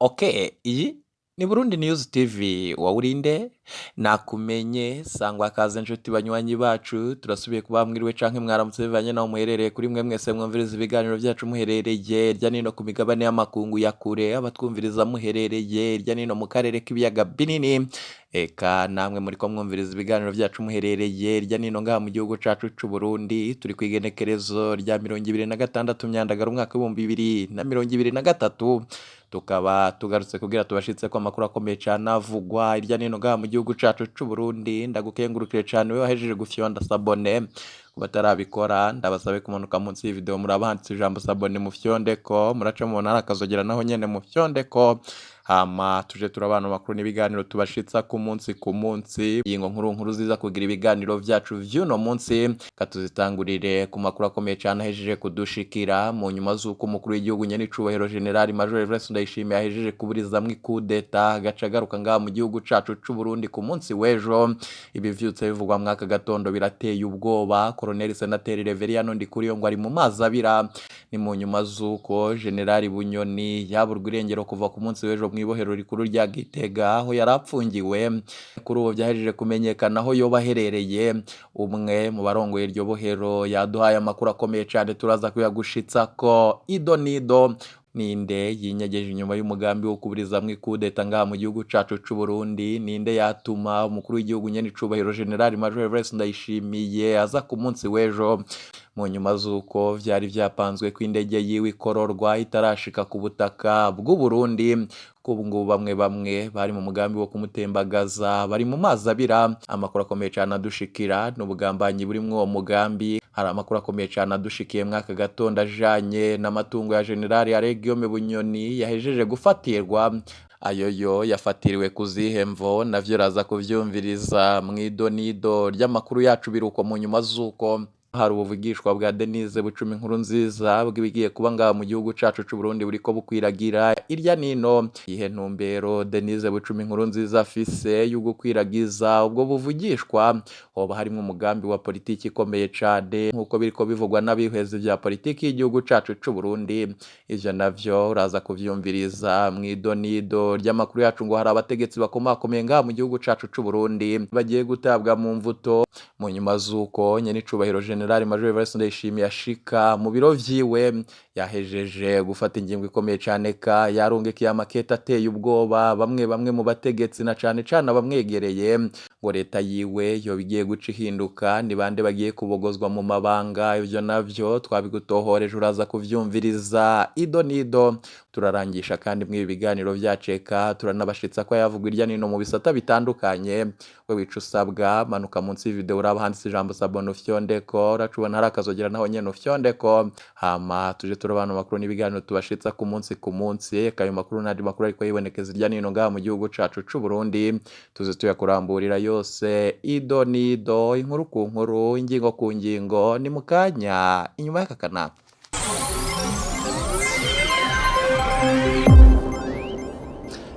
Okay, iyi ni Burundi News TV, wowe urinde nakumenye sangwa kaze nshuti banywanyi bacu, turasubiye kuba mwiriwe canke mwaramutse bivanye naho muherereye. Kuri mwe mwese mwumviriza ibiganiro vyacu muherereye hirya nino ku migabane y'amakungu ya kure, abatwumviriza muherereye hirya nino mu karere k'ibiyaga binini, eka namwe muriko mwumviriza ibiganiro vyacu muherereye hirya nino ngaha mu gihugu cacu c'u Burundi. Turi kw'igenekerezo rya 26 Myandagaro umwaka w'2023, tukaba tugarutse kugira tubashitse ko amakuru akomeye cane avugwa hirya nino ngaha mu gihugu cacu c'u Burundi. Ndagukengurukire cane wewe wahejeje gufyonda s'abonner. Ku batarabikora, ndabasabe kumanuka munsi y'ivideo, muraba handitse ijambo s'abonner, mufyondeko. Muraca mubona hari akazogera, naho nyene mufyondeko, hama tuje turabana amakuru n'ibiganiro tubashitsa ku munsi ku munsi. Ingingo nkuru nkuru ziza kugira ibiganiro vyacu vy'uno munsi, katuzitangurire ku makuru akomeye cane ahejeje kudushikira mu nyuma z'uko umukuru w'igihugu nyenicubahiro General Major Evariste Ndayishimiye ahejeje kuburizamwo ikudeta, agaca agaruka ngaha mu gihugu cacu c'u Burundi ku munsi w'ejo. Ibivyutse bivugwa mwaka gatondo birateye ubwoba. Colonel Senateri Reveriyano Ndikuriyo ngo ari mu mazi abira. Ni mu nyuma z'uko General Bunyoni yaburwa irengero kuva ku munsi w'ejo mw'ibohero rikuru rya Gitega aho yari apfungiwe. Kuri ubu vyahejeje kumenyekana aho yoba aherereye. Umwe mu barongoye iryo bohero yaduhaye amakuru akomeye cane, turaza kuyagushitsako ido nido. Ninde yinyegeje inyuma y'umugambi wo kuburizamwo ikudeta ngaha mu gihugu cacu c'u Burundi? Ninde yatuma umukuru w'igihugu nyenicubahiro General Major Evariste Ndayishimiye aza ku munsi w'ejo, mu nyuma z'uko vyari vyapanzwe ko indege yiwe ikororwa itarashika ku butaka bw'u Burundi? Kubu ngubu bamwe bamwe bari mu mugambi wo kumutembagaza bari mu mazi abira. Amakuru akomeye cane adushikira n'ubugambanyi burimwo uwo mugambi. Hari amakuru akomeye cane adushikiye mwaka gatondo ajanye n'amatungo ya General Alain Guillaume Bunyoni yahejeje gufatirwa. Ayo yo yafatiriwe ku zihe mvo? Navyo uraza kuvyumviriza mw'idonido ry'amakuru yacu. Biruko mu nyuma z'uko hari ubuvugishwa bwa Denise Bucumi inkuru nziza bw'ibigiye kuba ngaha mu gihugu cacu c'u Burundi buriko bukwiragira irya nino. Ihe ntumbero Denise Bucumi inkuru nziza afise yo gukwiragiza ubwo buvugishwa? Hoba harimwo umugambi wa politiki ikomeye cane nk'uko biriko bivugwa n'abihweza vya politiki y'igihugu cacu c'u Burundi? Ivyo navyo uraza kuvyumviriza mw'idonido ry'amakuru yacu. Ngo hari abategetsi bakomakomeye ngaha mu gihugu cacu c'u Burundi bagiye gutabwa mu mvuto mu nyuma z'uko nyenicubahiro General Major Evariste Ndayishimiye ashika mu biro vyiwe, yahejeje gufata ingingo ikomeye cane, ka yarungikiye amakete ateye ubwoba bamwe bamwe mu bategetsi na cane cane abamwegereye, ngo leta yiwe yoba igiye guca ihinduka. Ni bande bagiye kubogozwa mu mabanga? Ivyo navyo twabigutohoreje, uraza kuvyumviriza ido nido. Turarangisha kandi mw'ibi biganiro vyaceka turanabashitsa ko yavugwa irya nino mu bisata bitandukanye. We wica usabwa, manuka munsi y'ivideo, uraba handitse ijambo s'abonner, ufyondeko. Uraca ubona hari akazogera, naho nyene ufyondeko, hama tuje turabana amakuru n'ibiganiro tubashitsa ku munsi ku munsi. Eka ayo makuru n'andi makuru ariko yibonekeza irya nino ngaha mu gihugu cacu c'u Burundi, tuze tuyakuramburira yose ido nido, inkuru ku nkuru, ingingo ku ngingo. Ni mu kanya inyuma y'aka kanaka.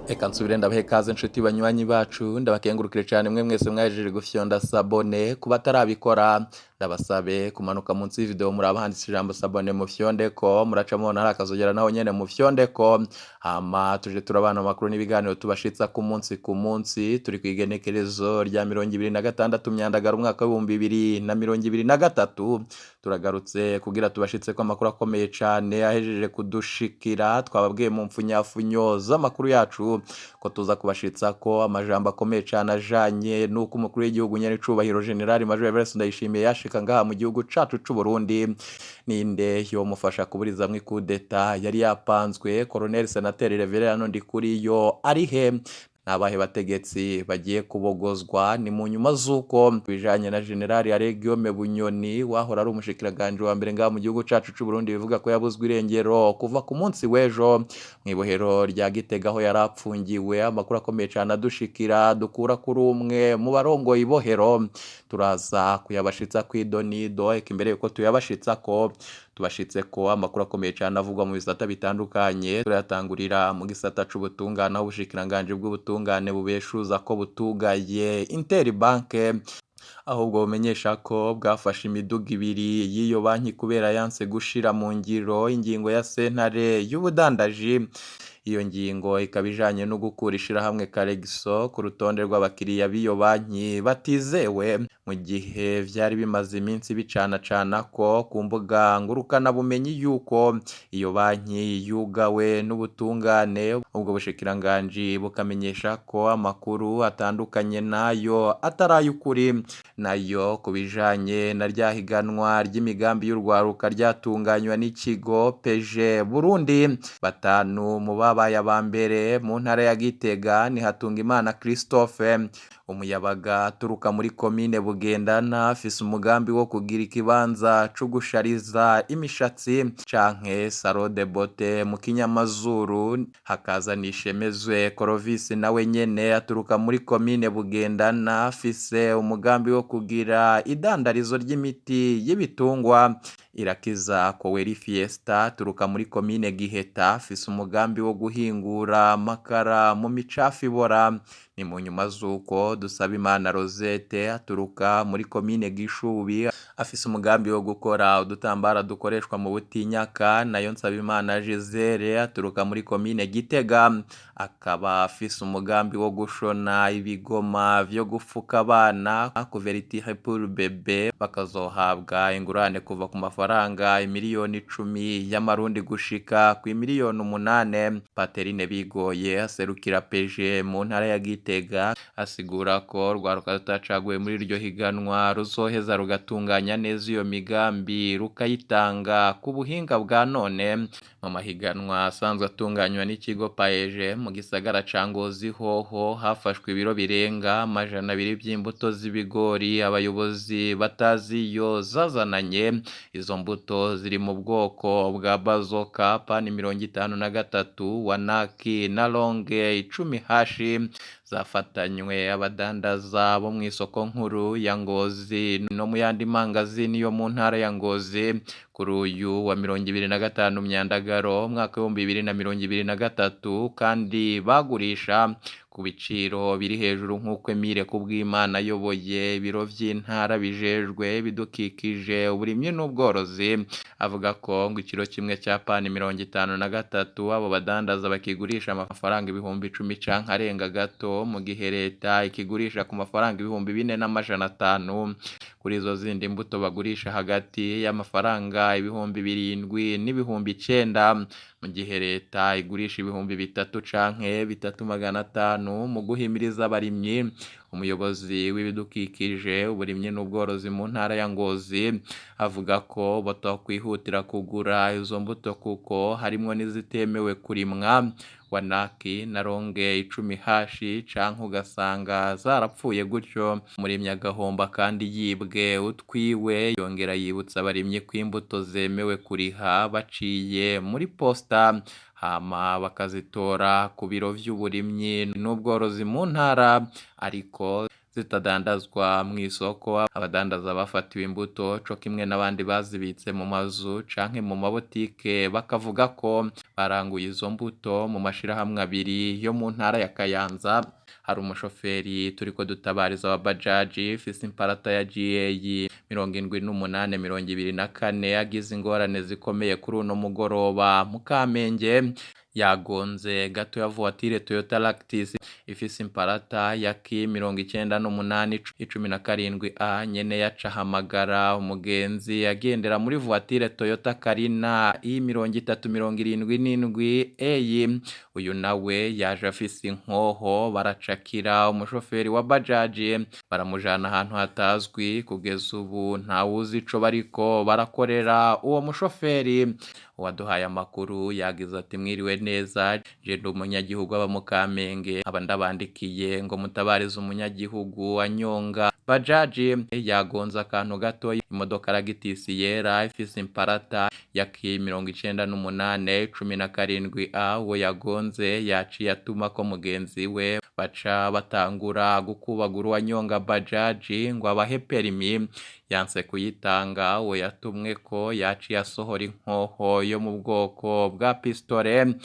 Reka nsubire ndabahe kaze nshuti banywanyi bacu, ndabakengurukire cyane mwe mwese mwahejeje gufyonda s'abonner. Ku batarabikora, ndabasabe kumanuka munsi y'ivideo, muraba handitse ijambo s'abonner, mufyondeko. Muraca mubona hari akazogera, naho nyene mufyondeko, hama tuje turabana amakuru n'ibiganiro tubashitsa ku munsi ku munsi. Turi ku igenekerezo rya 26 Myandagaro umwaka w'2023. Turagarutse kugira tubashitse ko amakuru akomeye cane ahejeje kudushikira. Twababwiye mu mfunyafunyo z'amakuru yacu ko tuza kubashitsa ko amajambo akomeye cane ajanye n'uko umukuru w'igihugu nyenicubahiro General Major Evariste Ndayishimiye yashika ngaha mu gihugu cacu c'u Burundi. Ninde yomufasha kuburizamwo ikudeta yari yapanzwe? Colonel Senateri Reveriyano Ndikuriyo ari he? N'abahe bategetsi bagiye kubogozwa? Ni mu nyuma z'uko bijanye na General Alain Guillaume Bunyoni wahora ari umushikiranganje wa mbere ngaha mu gihugu cacu c'u Burundi, bivuga ko yabuzwe irengero kuva ku munsi w'ejo mw'ibohero rya Gitega aho yari apfungiwe. Amakuru akomeye cane adushikira dukura kuri umwe mu barongoye ibohero, turaza kuyabashitsa kw'idonido. Eka imbere yuko tuyabashitsa ko tubashitse ko amakuru akomeye cane avugwa mu bisata bitandukanye, turayatangurira mu gisata c'ubutungane, aho ubushikiranganji bw'ubutungane bubeshuza ko butugaye Interbank, ahubwo bumenyesha ko bwafashe imiduga ibiri y'iyo banki kubera yanse gushira mu ngiro ingingo ya sentare y'ubudandaji. Iyo ngingo ikaba ijanye no gukura ishirahamwe Calypso ku rutonde rw'abakiriya b'iyo banki batizewe, mu gihe vyari bimaze iminsi bicanacana ko ku mbuga ngurukanabumenyi yuko iyo banki yugawe n'ubutungane. Ubwo bushikiranganji bukamenyesha ko amakuru atandukanye nayo atari ay'ukuri. Nayo ku bijanye na rya higanwa ry'imigambi y'urwaruka ryatunganywa n'ikigo PG Burundi, batanu mu babaye aba mbere mu ntara ya Gitega ni Hatungimana Christophe, umuyabaga aturuka muri komine Bugendana, afise umugambi wo kugira ikibanza co gushariza imishatsi canke salon de beauté mu kinyamazuru. Hakaza Nishemezwe Clovis, nawe nyene aturuka muri komine Bugendana, afise umugambi wo kugira idandarizo ry'imiti y'ibitungwa. Irakiza Koweri Fiesta aturuka muri komine Giheta, afise umugambi wo guhingura amakara mu micafu ibora. Ni mu nyuma z'uko Dusabimana Rosette aturuka muri komine Gishubi, afise umugambi wo gukora udutambara dukoreshwa mu butinyaka. Nayo Nsabimana Gisele aturuka muri komine Gitega, akaba afise umugambi wo gushona ibigoma vyo gufuka abana, couverture pour bébé, bakazohabwa ingurane kuva ku mafaranga 10 miliyoni y'amarundi gushika ku 8 miliyoni. Paterine Bigoye aserukira PG mu ntara ya Gitega asigura ko urwaruka rutacaguwe muri iryo higanwa ruzoheza rugatunganya neza iyo migambi, rukayitanga ku buhinga bwa none. Mu mahiganwa asanzwe atunganywa n'ikigo PAEJ mu gisagara ca Ngozi hoho hafashwe ibiro birenga 200 vy'imbuto z'ibigori abayobozi batazi iyo zazananye. Izo mbuto ziri mu bwoko bwa Bazoka, Pani 53, Wanaki na Longe 10 hashi, zafatanywe abadandaza bo mw'isoko nkuru ya Ngozi no mu yandi mangazini yo mu ntara ya Ngozi kuri uyu wa 25 Myandagaro umwaka w'2023, kandi bagurisha ku biciro biri hejuru, nk'uko Emile Kubwimana ayoboye ibiro vy'intara bijejwe ibidukikije, uburimyi n'ubworozi avuga ko ngo ikiro kimwe ca Pani 53 abo badandaza bakigurisha amafaranga 10,000 canke arenga gato, mu gihe leta ikigurisha ku mafaranga 4,500. Kuri izo zindi mbuto bagurisha hagati y'amafaranga 7,000 n'9,000, mu gihe leta igurisha 3,000 canke 3,500. Mu guhimiriza abarimyi, umuyobozi w'ibidukikije, uburimyi n'ubworozi mu ntara ya Ngozi avuga ko batokwihutira kugura izo mbuto kuko harimwo n'izitemewe kurimwa, Wanaki na Longe 10 hashi, canke ugasanga zarapfuye, gutyo umurimyi agahomba kandi yibwe utwiwe. Yongera yibutsa abarimyi ko imbuto zemewe kuriha baciye muri posta, hama bakazitora ku biro vy'uburimyi n'ubworozi mu ntara, ariko zitadandazwa mw'isoko. Abadandaza bafatiwe imbuto co kimwe n'abandi bazibitse mu mazu canke mu mabotike bakavuga ko baranguye izo mbuto mu mashirahamwe abiri yo mu ntara ya Kayanza. Hari umushoferi turiko dutabariza wa bajaji ifise imparata ya GA 7824, yagize ingorane zikomeye kuri uno mugoroba mu Kamenge. Yagonze gato ya voiture Toyota Lactis ifise imparata ya K 9817 A, nyene yaca ahamagara umugenzi agendera muri voiture Toyota Carina I 3077 A. Uyu nawe yaje afise inkoho, baracakira umushoferi wa bajaji, baramujana ahantu hatazwi. Kugeza ubu ntawuzi ico bariko barakorera uwo mushoferi. Uwaduhaye amakuru yagize ati: "Mwiriwe neza, je ndi umunyagihugu aba mu Kamenge, aba ndabandikiye ngo mutabarize umunyagihugu anyonga bajaji yagonze akantu gato imodoka Ractis yera ifise imparata ya K 9817 A. Uwo yagonze yaciye atuma ko mugenzi we, baca batangura gukubagura uwanyonga bajaji ngo abahe permis. Yanse kuyitanga, uwo yatumwe ko yaciye asohora inkoho yo mu bwoko bwa pistole.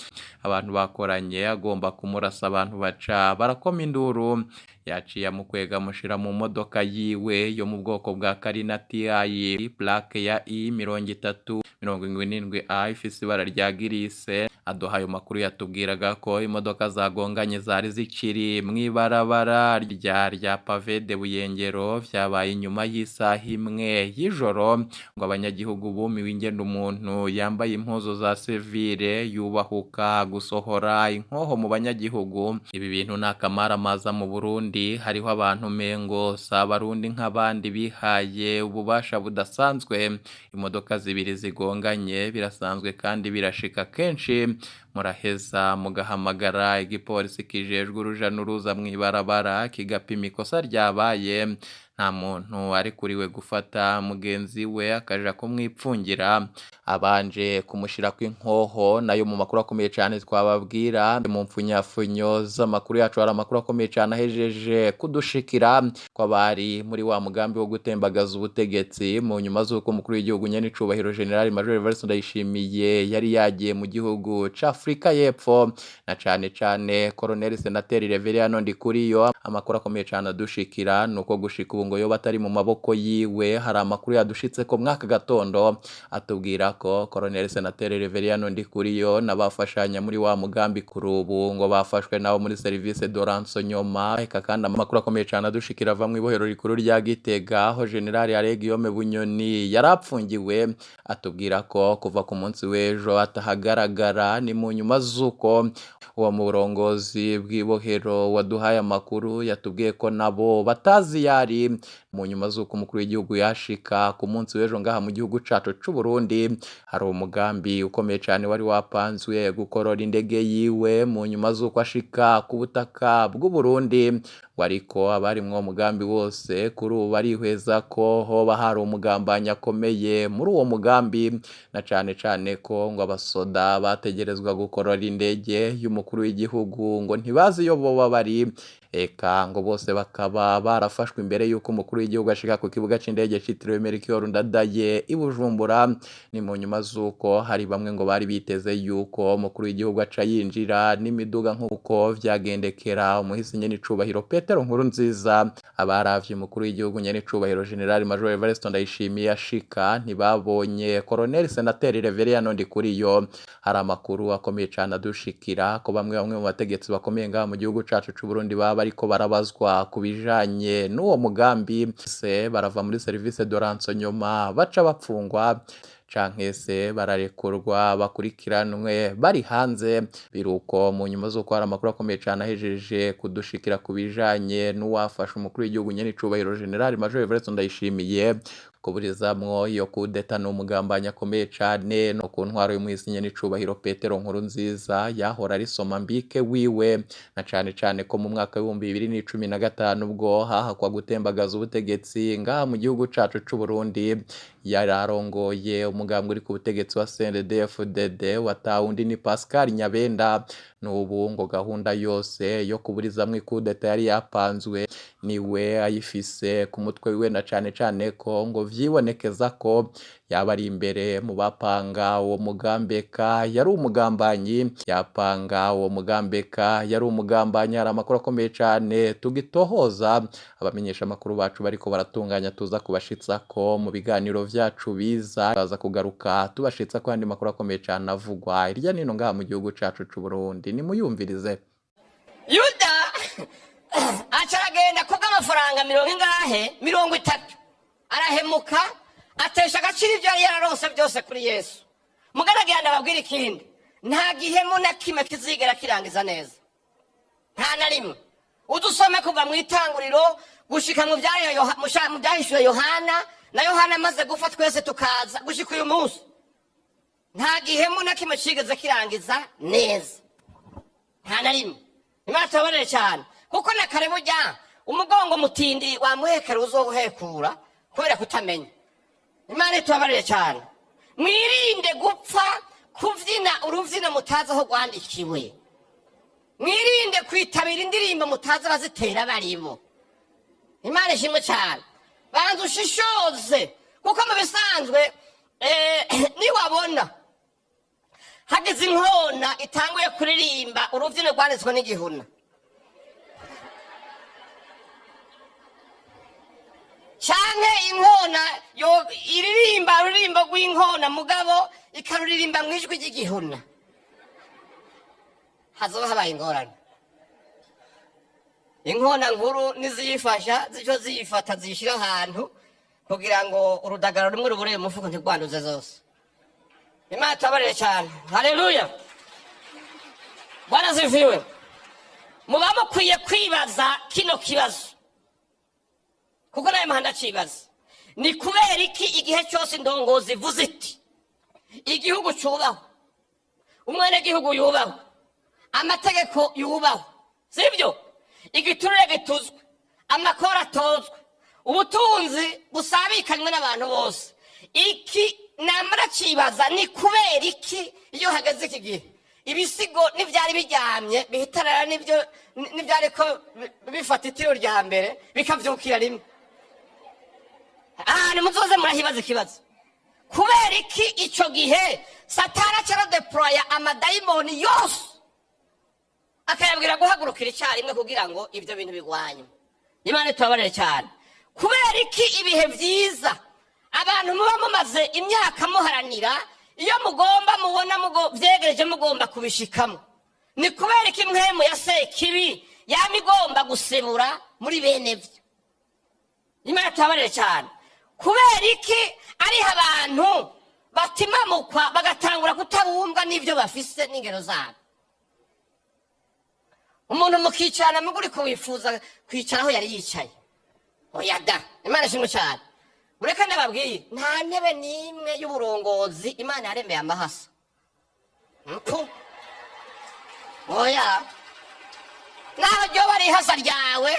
Abantu bakoranye agomba kumurasa, abantu baca barakoma induru. Yaciye amukwega amushira mu modoka yiwe yo mu bwoko bwa Carina TI, plaque ya I 3077 A, ifise ibara rya grise. Aduha ayo makuru yatubwiraga ko imodoka zagonganye zari zikiri mw'ibarabara rya pavé de Buyengero. Vyabaye inyuma y'isaha 1 y'ijoro. Ngo abanyagihugu bumiwe ingene umuntu yambaye impuzu za civile yubahuka gusohora inkoho mu banyagihugu. Ibi bintu ni akamaramaza mu Burundi. Hariho abantu mengo si abarundi nk'abandi bihaye ububasha budasanzwe. Imodoka zibiri zigonganye birasanzwe kandi birashika kenshi. Muraheza mugahamagara igipolisi kijejwe uruja n'uruza mw'ibarabara kigapima ikosa ryabaye. Nta muntu arekuriwe gufata mugenzi we akaja kumwipfungira abanje kumushirako inkoho. Nayo mu makuru akomeye cane twababwira mu mfunyafunyo z'amakuru yacu, hari amakuru akomeye cane ahejeje kudushikira ko abari muri wa mugambi wo gutembagaza ubutegetsi mu nyuma z'uko umukuru w'igihugu nyenicubahiro General Major Evariste Ndayishimiye yari yagiye mu gihugu c'Afrika y'Epfo, na cane cane Colonel Senateri Reveriyano Ndikuriyo. Amakuru akomeye cane adushikira nuko gushika ubu ngo yoba atari mu maboko yiwe. Hari amakuru yadushitse ko mwaka gatondo atubwira ko Colonel Senateri Reveriyano Ndikuriyo n'abafashanya muri wa mugambi kuri ubu ngo bafashwe nabo muri service de renseignement. Eka kandi amakuru akomeye cane adushikira ava mw'ibohero rikuru rya Gitega, aho General Alain Guillaume Bunyoni yarapfungiwe, atubwira ko kuva ku munsi w'ejo atahagaragara. Ni mu nyuma z'uko uwo murongozi bw'ibohero waduhaye amakuru yatubwiye ko nabo batazi yari mu nyuma z'uko umukuru w'igihugu yashika ku munsi w'ejo ngaha mu gihugu cacu c'u Burundi. Hari umugambi ukomeye cane wari wapanzwe gukorora indege yiwe mu nyuma z'uko ashika ku butaka bw'u Burundi, ngo ariko abari mw'uwo mugambi wose kuri ubu barihweza ko hoba hari umugambanyi akomeye muri uwo mugambi, na cane cane ko ngo abasoda bategerezwa gukorora indege y'umukuru w'igihugu ngo ntibazi iyo boba bari. Eka ngo bose bakaba barafashwe imbere y'uko umukuru w'igihugu ashika ku kibuga c'indege citiriwe Melchior Ndadaye i Bujumbura. Ni mu nyuma z'uko hari bamwe ngo bari biteze yuko umukuru w'igihugu aca yinjira n'imiduga nk'uko vyagendekera umuhisi nyenicubahiro Petero Nkurunziza. Abaravye umukuru w'igihugu nyenicubahiro General Major Evariste Ndayishimiye ashika ntibabonye Colonel Senateri Reveriyano Ndikuriyo. Hari amakuru akomeye cane adushikira ko bamwe bamwe mu bategetsi bakomeye ngaha mu gihugu cacu c'u Burundi baba ariko barabazwa ku bijanye n'uwo mugambi, se barava muri service de renseignement baca bapfungwa canke se bararekurwa bakurikiranwe bari hanze. Biruko mu nyuma z'uko hari amakuru akomeye cane ahejeje kudushikira ku bijanye n'uwafashe umukuru w'igihugu nyenicubahiro General Major Evariste Ndayishimiye kuburizamwo iyo kudeta, ni umugambanyi akomeye cane no ku ntwaro y'umuhisi nyenicubahiro Petero Nkurunziza yahora ari somambike wiwe, na cane cane ko mu mwaka w'2015 ubwo hahakwa gutembagaza ubutegetsi ngaha mu gihugu cacu c'u Burundi yararongoye umugambi uri ku butegetsi wa CNDD-FDD watawundi ni Pascal Nyabenda. N'ubu ngo gahunda yose yo kuburizamwo ikudeta yari yapanzwe niwe ayifise ku mutwe wiwe, na cane cane ko ngo vyibonekeza ko yaba ari imbere mu bapanga uwo mugambi. Eka yari umugambanyi, yapanga uwo mugambi, eka yari umugambanyi. Hari amakuru akomeye cane tugitohoza, abamenyesha amakuru bacu bariko baratunganya, tuza kubashitsa ko mu biganiro vyacu biza baza kugaruka tubashitsa ko andi makuru akomeye cane avugwa hirya nino ngaha mu gihugu cacu c'u Burundi. Nimuyumvirize. Yuda aca aragenda kubw'amafaranga mirongo ingahe, 30, arahemuka, atesha agaciro ibyo yari yararonse byose kuri Yesu. Mugaragira ndababwira ikindi: nta gihemu na kimwe kizigera kirangiza neza, nta na rimwe. Udusome kuva mu Itanguriro gushika mu Byahishuwe Yohana, na Yohana amaze gupfa twese tukaza gushika uyu munsi, nta gihemu na kimwe kigeze kirangiza neza, nta na rimwe. Imana tubabarire cyane, kuko na kare burya umugongo mutindi wamuhekera uzohekura kubera kutamenya. Imana itubabarire cyane. Mwirinde gupfa kubyina urubyino mutazi aho rwandikiwe. Mwirinde kwitabira indirimbo mutazi abazitera barimo. Imana ishimwe cyane. Banza ushishoze, kuko mu bisanzwe niwabona hagize inkona itanguye kuririmba urubyino rwanditswe n'igihuna, canke inkona yo iririmba ururirimbo rw'inkona, mugabo ikaruririmba mu ijwi ry'igihuna, hazoba habaye ingorane. Inkona nkuru niziyifasha zico ziyifata ziyishyira ahantu kugira ngo urudagara rumwe rubureye umufuko ntirwanduze zose. Imana tubabarire cyane. Haleluya, Bwana ziviwe. Muba mukwiye kwibaza kino kibazo, kuko nawe muhanda acibaza: ni kubera iki igihe cyose indongozi ivuze iti igihugu cyubahwe, umwenegihugu yubahwe, amategeko yubahwe, sibyo, igiturire gituzwe, amakoro atozwe, ubutunzi busabikanywe n'abantu bose? Iki namara cibaza: ni kubera iki iyo hageze iki gihe ibisigo n'ibyari biryamye bihitanana n'ibyo n'ibyariko bifata itiro rya mbere bikavyukira rimwe? Ahantu muzoze murahibaza ikibazo: kubera iki ico gihe Satani aca aradeploya amadayimoni yose, akayabwira guhagurukira icyarimwe kugira ngo ibyo bintu bigwanywe? Imana itubabarire cyane. Kubera iki ibihe byiza abantu muba mumaze imyaka muharanira, iyo mugomba mubona byegereje mugomba kubishikamo, ni kubera iki mpwemu ya Sekibi yama igomba gusebura muri bene byo? Imana tubabarire cyane. Kubera iki ariho abantu batimamukwa, bagatangura kutabumbwa n'ibyo bafise n'ingero zabo? Umuntu mukicarana, muga uriko wifuza kwicara aho yari yicaye. Oya da, Imana ishimwe cyane. Mureke ndababwiye, nta ntebe n'imwe y'uburongozi Imana yaremeye amahasa mpu. Oya, naho ryoba ari ihasa ryawe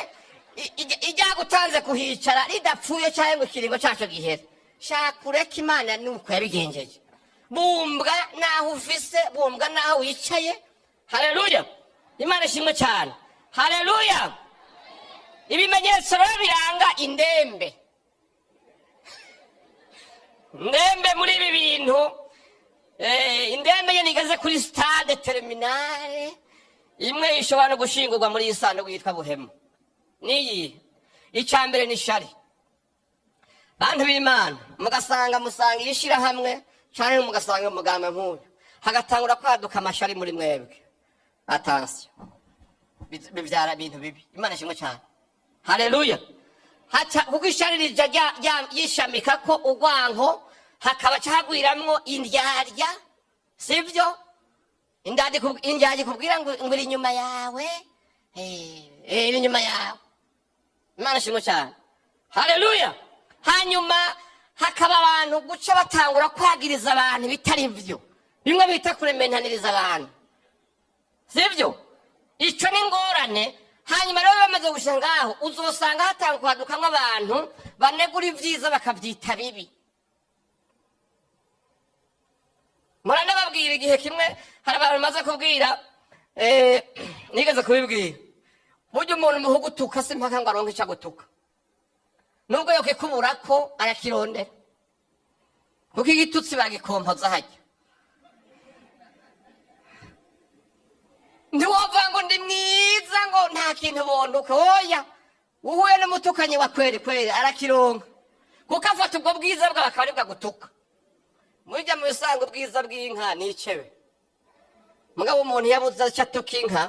iryagutanze kuhicara ridapfuye cyangwa ngo ikiringo cyacu gihere, shaka ureke. Imana nuko yabigenjeje. Bumbwa n'aho ufise, bumbwa n'aho wicaye. Haleluya, Imana ishimwe cyane. Haleluya. Ibimenyetso rero biranga indembe. Indembe muri ibi bintu, indembe nyine igeze kuri stade terminale, imwe ishobora no gushingurwa muri iyi sanduku yitwa buhemu, niyi: icya mbere ni shari. Bantu b'Imana, mugasanga musanga iyi shyirahamwe cyane, mugasanga umugamba nk'uyu, hagatangura kwaduka amashari muri mwebwe, attention, bibyara ibintu bibi. Imana ishimwe cyane. Haleluya. Haca kuko ishari rija yishamika ko urwanko, hakaba cagwiramwo indyarya, sibyo? Indyarya ikubwira ngo iri inyuma yawe, iri inyuma yawe. Imana ishimwe cyane. Haleluya. Hanyuma hakaba abantu guca batangura kwagiriza abantu ibitari byo, bimwe bita kurementaniriza abantu, sibyo? Icyo ni ingorane. Hanyuma rero bamaze gushika ngaho, uzosanga hatangwa kwadukamwo abantu banegura ibyiza bakabyita bibi. Muranababwira, igihe kimwe hari abantu bamaze kubwira, nigeze kubibwira: burya umuntu muha gutuka si mpaka ngo aronke icyo agutuka. Nubwo yokikubura ko arakirondera, kuko igitutsi bagikompoza hajya. Ntiwova ngo ndi mwiza, ngo nta kintu bonduka. Oya, uhuye n'umutukanyi wa kweri kweri arakironka, kuko afata ubwo bwiza bwawe akaba aribwo agutuka. Mujya mu bisanzwe ubwiza bw'inka ni icebe, mugabo umuntu iyo abuze icyo atuka inka,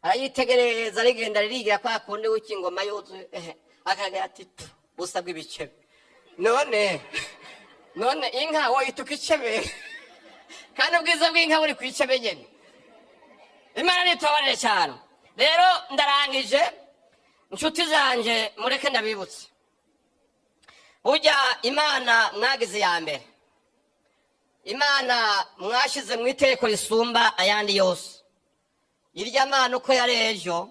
arayitegereza, arigenda ririgira kwa kundi w'ikingoma yuzuye, ehe, akagira ati tu busa bw'ibicebe. None inka woyituka icebe, kandi ubwiza bw'inka buri ku icebe nyene? Imana nitubabarire cyane. Rero ndarangije, inshuti zanje, mureke ndabibutse: burya Imana mwagize ya mbere, Imana mwashize mu itegeko risumba ayandi yose, irya Mana uko yari ejo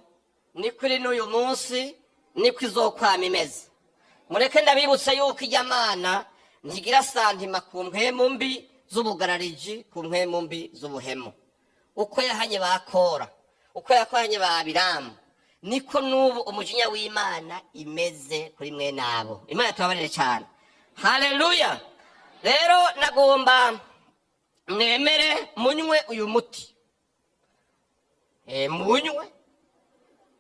niko iri n'uyu munsi, niko izokwama imeze. Mureke ndabibutse yuko irya Mana ntigira sentiment ku mpwemu mbi z'ubugarariji, ku mpwemu mbi z'ubuhemu. Uko yahanye ba Kora, uko yakoranye ba Abiramu, Niko n'ubu umujinya w'Imana imeze kuri mwe nabo. Imana tubabarire cyane. Haleluya! Rero nagomba mwemere munywe uyu muti. Munywe,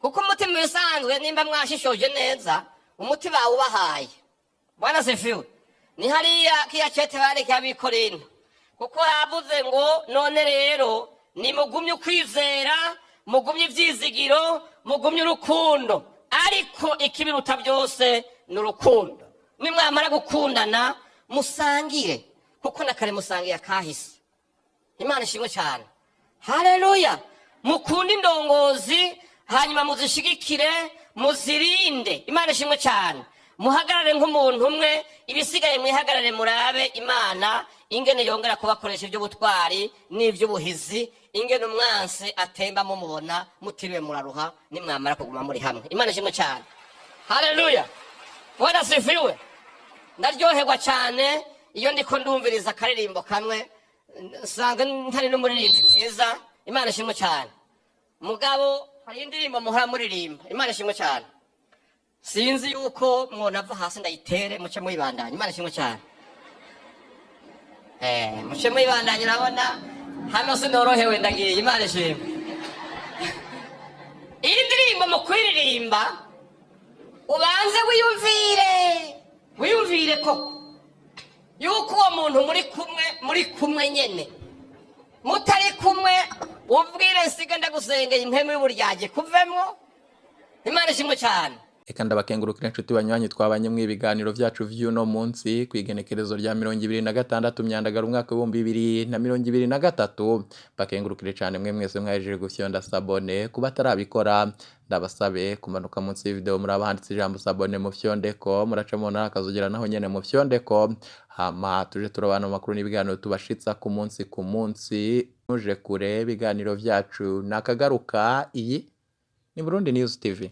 kuko umuti mu bisanzwe, nimba mwashishoje neza, umuti bawubahaye. Bwana sifiwe. Ni hariya kiya cete bareke ab'Ikorinto, kuko yavuze ngo: "None rero nimugumye ukwizera, mugumye ivyizigiro, mugumye urukundo, ariko ikibiruta byose ni urukundo. Nimwamara gukundana, musangire, kuko na kare musangiye akahise." Imana ishimwe cyane. Haleluya! Mukunde indongozi, hanyuma muzishigikire, muzirinde. Imana ishimwe cyane. Muhagarare nk'umuntu umwe, ibisigaye mwihagarare, murabe Imana ingene yongera kubakoresha iby'ubutwari n'iby'ubuhizi, ingene umwansi atemba mumubona mutiriwe muraruha, nimwamara kuguma muri hamwe. Imana ishimwe cyane. Haleluya! Bwana sifiwe. Ndaryoherwa cyane iyo ndiko ndumviriza akaririmbo kamwe, nsanga ntari n'umuririmbyi mwiza. Imana ishimwe cyane. Mugabo hari indirimbo muhora muririmba. Imana ishimwe cyane. Sinzi yuko mwonava hasi ndayitere, muce muyibandanya. Imana ishimwe cyane. Muce muyibandanya. Urabona hano sinorohewe, ndagiye. Imana ishimwe. Iyi ndirimbo mu kuyiririmba, ubanze wiyumvire, wiyumvire koko yuko uwo muntu muri kumwe, muri kumwe nyene. Mutari kumwe, ubwire nsiga ndagusengeye, impemu y'uburyarya kuvemwo. Imana ishimwe cyane. Reka ndabakengurukira, inshuti banywanyi twabanye mu ibiganiro byacu vy'uno munsi ku igenekerezo rya 26 Myandagara umwaka w'2023. Bakengurukire cyane mwe mwese mwahejeje gufyonda s'abonner. Kuba atarabikora, ndabasabe kumanuka munsi y'ivideo, muri abahanditse ijambo s'abonner, mu fyondeko. Muraca mubona akazogera, naho nyene mu fyondeko, hama tuje turabana mu makuru n'ibiganiro tubashitsa ku munsi ku munsi. Muje kure, ibiganiro vyacu nakagaruka. Iyi ni Burundi News TV.